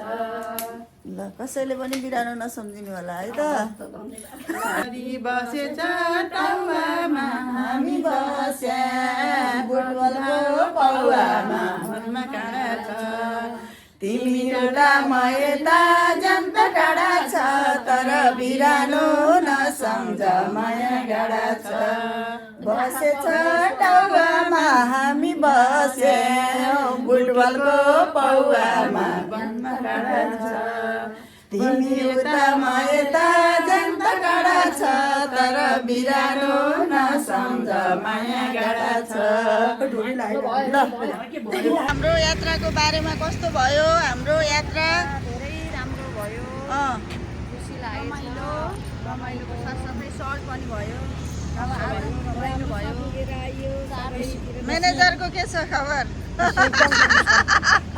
ल कसैले पनि बिरानो नसम्झिनु होला है त बसेछ टाउमा हामी बस्या बुटबलको पौवामा मनमा काँडा छ तिमी एउटा म यता जन्त टाढा छ तर बिरानो नसम्झ माया गाडा छ बसेछ टाउमा हामी बस्या बुटबलको पौवामा मनमा काँडा छ तिमी उता म यता जन्त टाढा छ तर बिरानो नसम्झ माया गाडा छ हाम्रो यात्राको बारेमा कस्तो भयो हाम्रो यात्रा धेरै राम्रो भयो खुसी लाग्यो रमाइलोको साथसाथै सर्ट पनि भयो अब आज रमाइलो भयो म्यानेजरको के छ खबर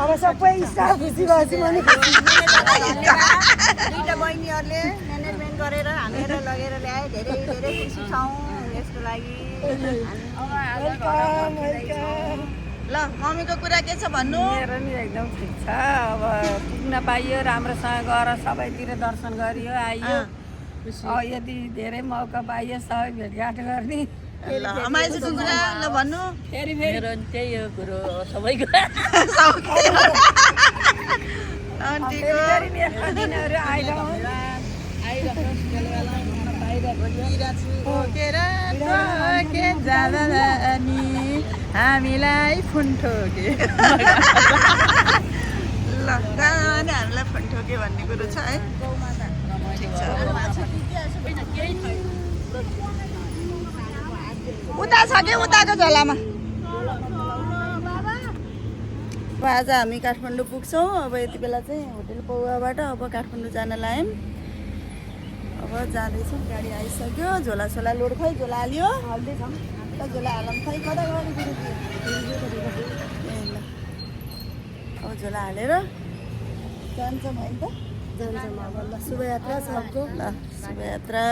अब सबै स्टाफ खुसी भएपछि पनि दुईटा बहिनीहरूले म्यानेजमेन्ट गरेर हानेर लगेर ल्याए धेरै धेरै खुसी छौँ यसको लागि ल मम्मीको कुरा के छ भन्नु मेरो नि एकदम ठिक छ अब पुग्न पाइयो राम्रोसँग गएर सबैतिर दर्शन गरियो आइयो यदि धेरै मौका पाइयो सबै भेटघाट गर्ने अमाइजूको कुरा ल भन्नु फेरि मेरो त्यही हो कुरो सबैको आन्टीको दिनहरू हामीलाई फुन ठोके ल गाने हामीलाई फुन ठोके भन्ने कुरो छ है उता छ कि उताको झोलामा अब आज हामी काठमाडौँ पुग्छौँ अब यति बेला चाहिँ होटेल पौवाबाट अब काठमाडौँ जान लाग्यौँ अब जाँदैछौँ गाडी आइसक्यो झोला सोला लोड खै झोला हाल्यो त झोला हालौँ खै कता गाडी ल अब झोला हालेर जान्छौँ होइन त जान्छौँ अब ल शुभयात्रा सबको ल शुभयात्रा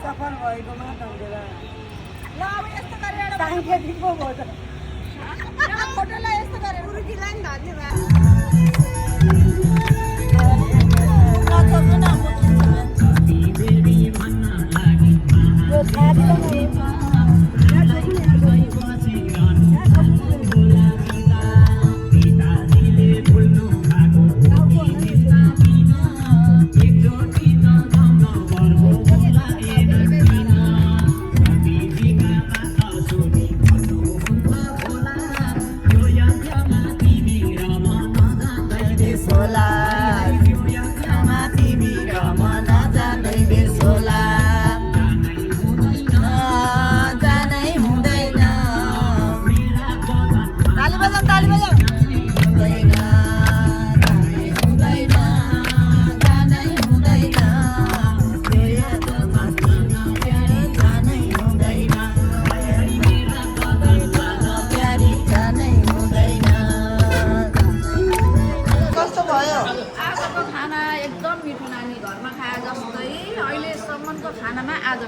सफल भएकोमा धन्यवाद ल अब यस्तो गरेर साङ्केतिक पो भयो त फोटोलाई यस्तो गरेर उर्कीलाई नि धन्यवाद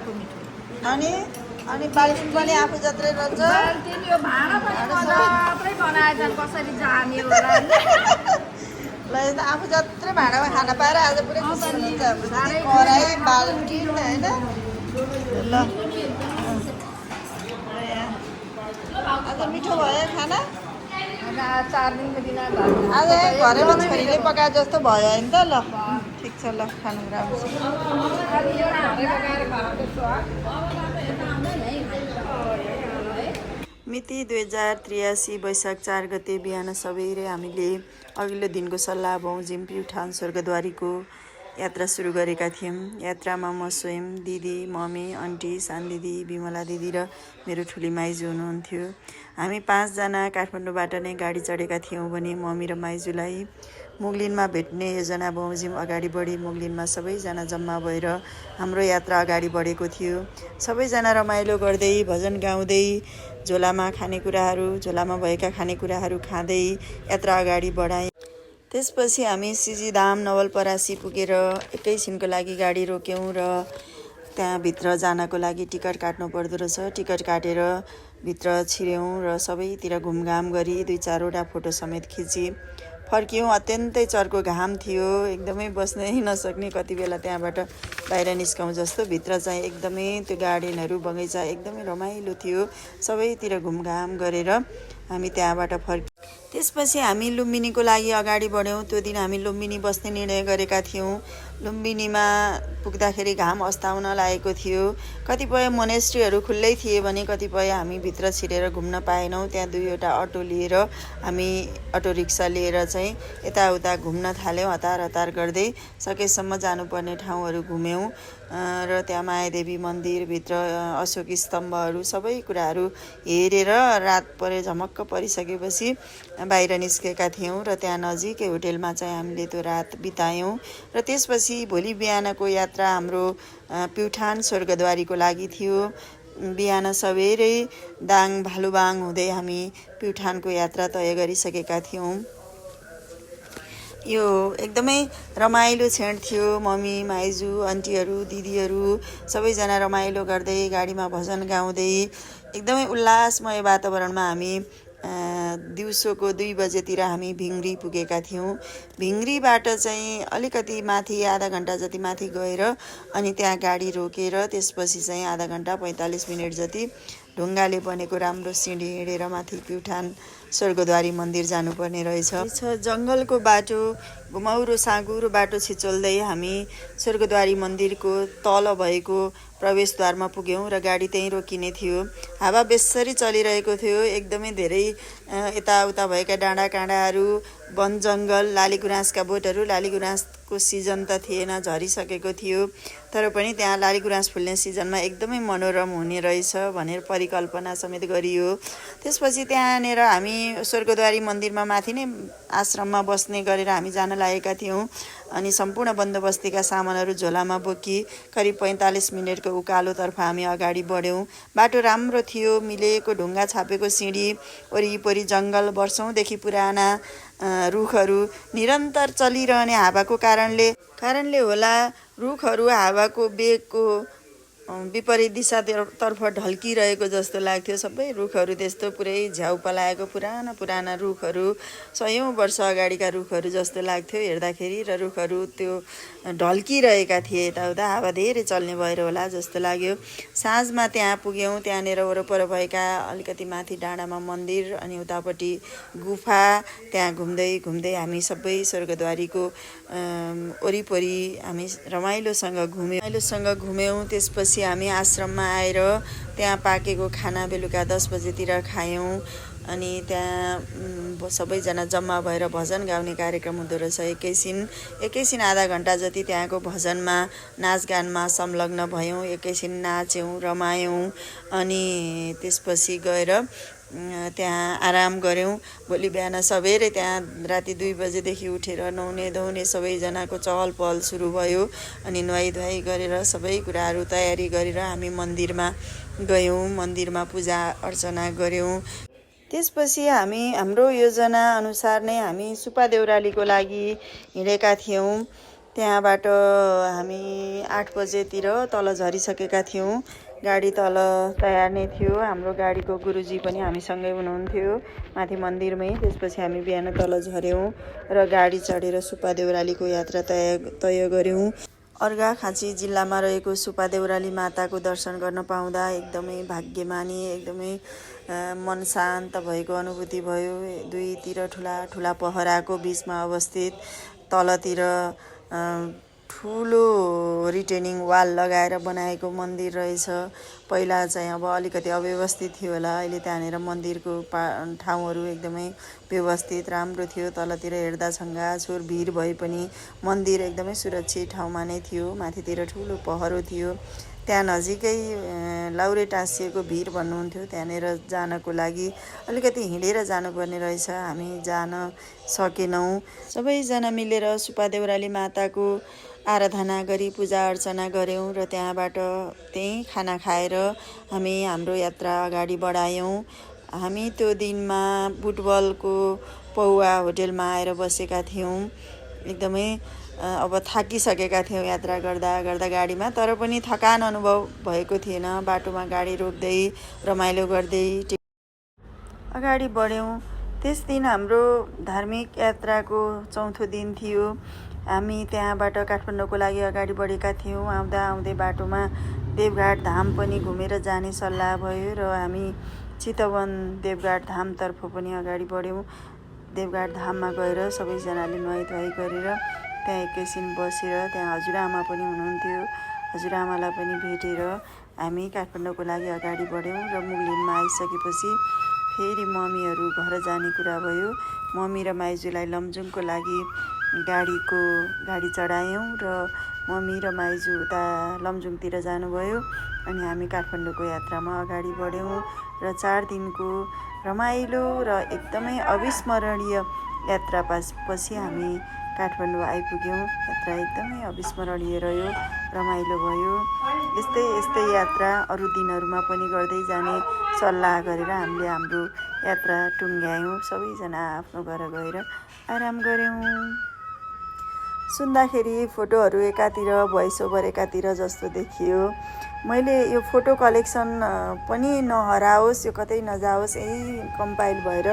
अर्को मिठो अनि बाल्टिन पनि आफू जत्रै रहन्छ बाल्टिन यो भाँडा पनि मजात्रै बनाएछ कसरी जाने होला ल यस्तो आफू जत्रै भाँडामा खाना पाएर आज पुरै खुसी हुनुहुन्छ हाम्रो कराई बाल्टिन होइन ल आज मिठो भयो खाना 4 दिनको दिन आज घरैमा छोरीले पकाए जस्तो भयो होइन त ल ठिक छ ल खानु राम्रो मिति 2083 वैशाख 4 गते बिहान सबैले हामीले अघिल्लो दिनको सल्लाह बमोजिम प्युठान स्वर्गद्वारीको यात्रा सुरु गरेका थियौँ। यात्रामा म स्वयं, दिदी, मम्मी, आन्टी, सान दिदी, विमला दिदी र मेरो ठुली माइजू हुनुहुन्थ्यो। हामी 5 जना काठमाडौँबाट नै गाडी चढेका थियौँ भने मम्मी र माइजूलाई मुगलिनमा भेट्ने योजना बमोजिम अगाडि बढी मुगलिनमा सबैजना जम्मा भएर हाम्रो यात्रा अगाडि बढेको थियो। सबैजना रमाइलो गर्दै भजन गाउँदै झोलामा भएका खानेकुराहरू खाँदै यात्रा अगाडि बढायौँ। त्यसपछि हामी सिजीधाम नवलपरासी पुगेर एकैछिनको लागि गाडी रोक्यौँ र त्यहाँभित्र जानको लागि टिकट काट्नु पर्दो रहेछ। टिकट काटेर भित्र छिर्यौँ र सबैतिर घुमघाम गरी 2-4वटा फोटो समेत खिची फर्क्यौँ। अत्यन्तै चर्को घाम थियो, एकदमै बस्नै नसक्ने, कति बेला त्यहाँबाट बाहिर निस्कौँ जस्तो। भित्र चाहिँ एकदमै त्यो गार्डनहरू बगैँचा एकदमै रमाइलो थियो। सबैतिर घुमघाम गरेर हामी त्यहाँबाट फर्क्यौँ। त्यसपछि हामी लुम्बिनीको लागि अगाडि बढ्यौँ। त्यो दिन हामी लुम्बिनी बस्ने निर्णय गरेका थियौँ। लुम्बिनीमा पुग्दाखेरि घाम अस्ताउन लागेको थियो। कतिपय मोनेस्ट्रीहरू खुल्लै थिए भने कतिपय हामी भित्र छिरेर घुम्न पाएनौँ। त्यहाँ 2वटा अटो लिएर हामी अटो रिक्सा लिएर चाहिँ यताउता घुम्न थाल्यौँ। हतार गर्दै सकेसम्म जानुपर्ने ठाउँहरू घुम्यौँ र त्यहाँ मायादेवी मन्दिरभित्र अशोक स्तम्भहरू सबै कुराहरू हेरेर रात परे झमक्क परिसकेपछि बाहिर निस्केका थियौँ र त्यहाँ नजिकै होटेलमा चाहिँ हामीले त्यो रात बितायौँ। र त्यसपछि भोलि बिहानको यात्रा हाम्रो प्युठान स्वर्गद्वारीको लागि थियो। बिहान सबेरै दाङ भालुबाङ हुँदै हामी प्युठानको यात्रा तय गरिसकेका थियौँ। यो एकदमै रमाइलो क्षण थियो। मम्मी, माइजू, आन्टीहरू, दिदीहरू सबैजना रमाइलो गर्दै गाडीमा भजन गाउँदै एकदमै उल्लासमय वातावरणमा हामी दिउँसोको 2 बजेतिर हामी भिङ्ग्री पुगेका थियौँ। भिङ्ग्रीबाट चाहिँ अलिकति माथि आधा घन्टा जति माथि गएर अनि त्यहाँ गाडी रोकेर त्यसपछि चाहिँ आधा घन्टा 45 मिनट जति ढुङ्गाले बनेको राम्रो सिँढी हिँडेर माथि प्युठान स्वर्गद्वारी मन्दिर जानुपर्ने रहेछ। जङ्गलको बाटो, घुमाउरो साँघुरो बाटो छिचोल्दै हामी स्वर्गद्वारी मन्दिरको तल भएको प्रवेशद्वारमा पुग्यौँ र गाडी त्यहीँ रोकिने थियो। हावा बेसरी चलिरहेको थियो। एकदमै धेरै यताउता भएका डाँडा काँडाहरू, वन जङ्गल, लालीगुराँसका बोटहरू, लालीगुराँसको सिजन त थिएन, झरिसकेको थियो। तर पनि त्यहाँ लालीगुराँस फुल्ने सिजनमा एकदमै मनोरम हुने रहेछ भनेर परिकल्पना समेत गरियो। त्यसपछि त्यहाँनिर हामी स्वर्गद्वारी मन्दिरमा माथि नै आश्रममा बस्ने गरेर हामी जान लागेका थियौँ। अनि सम्पूर्ण बन्दोबस्तीका सामानहरू झोलामा बोकी करिब 45 मिनटको उकालोतर्फ हामी अगाडि बढ्यौँ। बाटो राम्रो थियो, मिलेको ढुङ्गा छापेको सिँढी, वरिपरि जङ्गल, वर्षौँदेखि पुराना रुखहरू, निरन्तर चलिरहने हावाको कारणले होला रुखहरू हावाको बेगको विपरीत दिशातर्फ ढल्किरहेको जस्तो लाग्थ्यो। सबै रुखहरू त्यस्तो पुरै झ्याउ पलाएको पुराना रुखहरू, 100औं वर्ष अगाडिका रुखहरू जस्तो लाग्थ्यो हेर्दाखेरि। र रुखहरू त्यो ढल्किरहेका थिए, यताउता हावा धेरै चल्ने भएर होला जस्तो लाग्यो। साँझमा त्यहाँ पुग्यौँ। त्यहाँनिर वरपर भएका अलिकति माथि डाँडामा मन्दिर अनि उतापट्टि गुफा, त्यहाँ घुम्दै हामी सबै स्वर्गद्वारीको वरिपरि हामी रमाइलोसँग घुम्यौँ। त्यसपछि हामी आश्रममा आएर त्यहाँ पाकेको खाना बेलुका 10 बजेतिर खायौँ। अनि त्यहाँ सबैजना जम्मा भएर भजन गाउने कार्यक्रम हुँदो रहेछ। एकैछिन आधा घन्टा जति त्यहाँको भजनमा नाचगानमा संलग्न भयौँ। एकैछिन नाच्यौँ, रमायौँ अनि त्यसपछि गएर त्यहाँ आराम गऱ्यौँ। भोलि बिहान सबेरै त्यहाँ राति 2 बजेदेखि उठेर नुहाउने धुवाउने सबैजनाको चहल पहल सुरु भयो। अनि नुहाई गरेर सबै कुराहरू तयारी गरेर हामी मन्दिरमा गयौँ। मन्दिरमा पूजा अर्चना गऱ्यौँ। त्यसपछि हाम्रो योजना अनुसार नै हामी सुपा देउरालीको लागि हिँडेका थियौँ। त्यहाँबाट हामी 8 बजेतिर तल झरिसकेका थियौँ। गाडी तल तयार नै थियो। हाम्रो गाडीको गुरुजी पनि हामीसँगै हुनुहुन्थ्यो माथि मन्दिरमै। त्यसपछि हामी बिहान तल झऱ्यौँ र गाडी चढेर सुपा देउरालीको यात्रा तय गऱ्यौँ। अर्घाखाँची जिल्लामा रहेको सुपा देउराली माताको दर्शन गर्न पाउँदा एकदमै भाग्यमानी, एकदमै मन शान्त भएको अनुभूति भयो। दुईतिर ठुला ठुला पहराको बिचमा अवस्थित, तलतिर ठुलो रिटेनिङ वाल लगाएर बनाएको मन्दिर रहेछ। पहिला चाहिँ अब अलिकति अव्यवस्थित थियो होला, अहिले त्यहाँनिर मन्दिरको ठाउँहरू एकदमै व्यवस्थित राम्रो थियो। तलतिर हेर्दा छङ्गाछोर भिड भए पनि मन्दिर एकदमै सुरक्षित ठाउँमा नै थियो। माथितिर ठुलो पहरो थियो। त्यहाँ नजिकै लाउरे टाँसिएको भिर भन्नुहुन्थ्यो, त्यहाँनिर जानको लागि अलिकति हिँडेर जानुपर्ने रहेछ। हामी जान सकेनौँ। सबैजना मिलेर सुपा देउराली माताको आराधना गरी पूजा अर्चना गऱ्यौँ र त्यहाँबाट त्यहीँ खाना खाएर हामी हाम्रो यात्रा अगाडि बढायौँ। हामी त्यो दिनमा बुटवलको पौवा होटेलमा आएर बसेका थियौँ। एकदमै अब थाकिसकेका थियौँ यात्रा गर्दा गर्दा गाडीमा, तर पनि थकान अनुभव भएको थिएन। बाटोमा गाडी रोक्दै रमाइलो गर्दै अगाडि बढ्यौँ। त्यस दिन हाम्रो धार्मिक यात्राको चौथो दिन थियो। हामी त्यहाँबाट काठमाडौँको लागि अगाडि बढेका थियौँ। आउँदा आउँदै बाटोमा देवघाट धाम पनि घुमेर जाने सल्लाह भयो र हामी चितवन देवघाट धामतर्फ पनि अगाडि बढ्यौँ। देवघाट धाममा गएर सबैजनाले नुहाइधुवाइ गरेर त्यहाँ एकैछिन बसेर त्यहाँ हजुरआमा पनि हुनुहुन्थ्यो। हजुरआमालाई पनि भेटेर हामी काठमाडौँको लागि अगाडि बढ्यौँ र मुगलिनमा आइसकेपछि फेरि मम्मीहरू घर जाने कुरा भयो। मम्मी र माइजूलाई लमजुङको लागि गाडी चढायौँ र मम्मी र माइजू उता लमजुङतिर जानुभयो। अनि हामी काठमाडौँको यात्रामा अगाडि बढ्यौँ र 4 दिनको रमाइलो र एकदमै अविस्मरणीय यात्रा पछि हामी काठमाडौँ आइपुग्यौँ। यात्रा एकदमै अविस्मरणीय रह्यो, रमाइलो भयो। यस्तै यात्रा अरू दिनहरूमा पनि गर्दै जाने सल्लाह गरेर हामीले हाम्रो यात्रा टुङ्ग्यायौँ। सबैजना आफ्नो घर गएर आराम गऱ्यौँ। सुन्दाखेरि फोटोहरू एकातिर भोइस ओभर एकातिर जस्तो देखियो। मैले यो फोटो कलेक्सन पनि नहराओस्, यो कतै नजाओस्, यही कम्पाइल भएर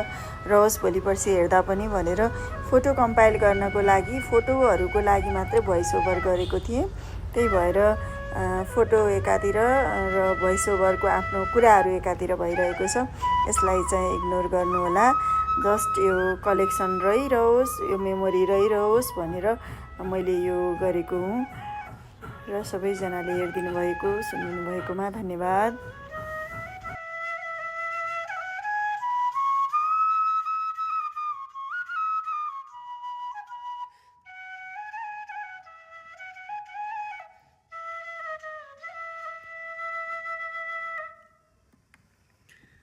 रहोस् भोलि पर्सि हेर्दा पनि भनेर फोटो कम्पाइल गर्नको लागि, फोटोहरूको लागि मात्रै भोइस ओभर गरेको थिएँ। त्यही भएर फोटो एकातिर र भोइस ओभरको आफ्नो कुराहरू एकातिर भइरहेको छ। यसलाई चाहिँ इग्नोर गर्नुहोला। जस्ट यो कलेक्सन रहिरहोस्, यो मेमोरी रहिरहोस् भनेर मैले यो गरेको हुँ। र सबैजनाले हेरिदिनु भएको, सुनिदिनु भएकोमा धन्यवाद।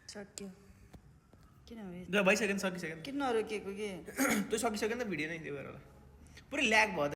सक्यो किन भइसक्यो नि, सकिसक्यो नि। किन नरोकेको के त्यो सकिसक्यो नि त भिडियो नै, त्यो भएर होला पुरै ल्याग भयो।